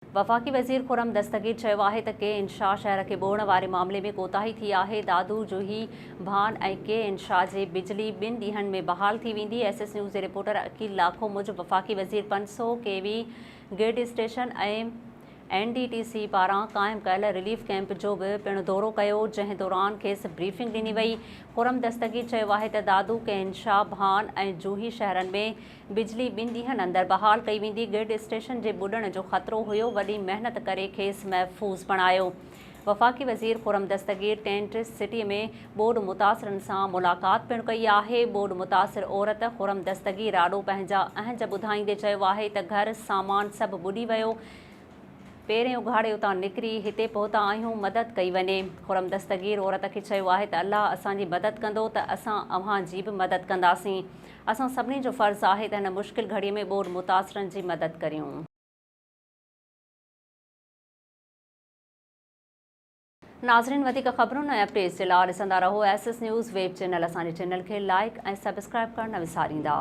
وفاقي وزير خرم دستگير چيو آهي ته ڪي اين شاهه شهر کي ٻوڙڻ واري معاملي ۾ ڪوتاهي ٿي آهي، دادو، جوهي، ڀان ۽ ڪي اين شاهه جي بجلي ٻن ڏينهن ۾ بحال ٿي ويندي. ايس ايس نيوز جي رپورٽر عقيل لاکو موجب وفاقي وزير 500 K V grid station ۽ N D T C پاران قائم ڪيل رليف ڪئمپ جو به پڻ دورو ڪيو، جنهن دوران کيس بريفنگ ڏني وئي. خرم دستگير چيو آهي ته دادو، ڪين شاهه، ڀان ۽ جوهي شهرن ۾ بجلي ٻن ڏينهن اندر بحال ڪئي ويندي، گرڊ اسٽيشن جي ٻڏڻ جو خطرو هيو، وڏي محنت ڪري کيس محفوظ بڻايو. وفاقي وزير خرم دستگير ٽينٽ سٽي ۾ ٻوڏ متاثرن سان ملاقات پڻ ڪئي آهي. ٻوڏ متاثر عورت خرم دستگير آڏو پنهنجا اهنج ٻڌائيندي چيو آهي ته گهر، سامان سڀ ٻڏي ويو، پيرين اگهاڙي اتان نڪري هتي پهتا آهيون، مدد ڪئي وڃي. خرم دستگير عورت کي چيو آهي ته الله اسان جي مدد ڪندو ته اسان اوهان جي به مدد ڪنداسين. اسان سڀني جو فرض آهي ته هن مشڪل گهڙي ۾ ٻوڏ متاثرن جي مدد ڪريون. ناظرين وڌيڪ خبرن ۽ اپڊيٽس جي لاء ڏسندا رهو S S news web channel اسان جي چينل کي لائيڪ ۽ سبسڪرائيب ڪرڻ نه وساريندا.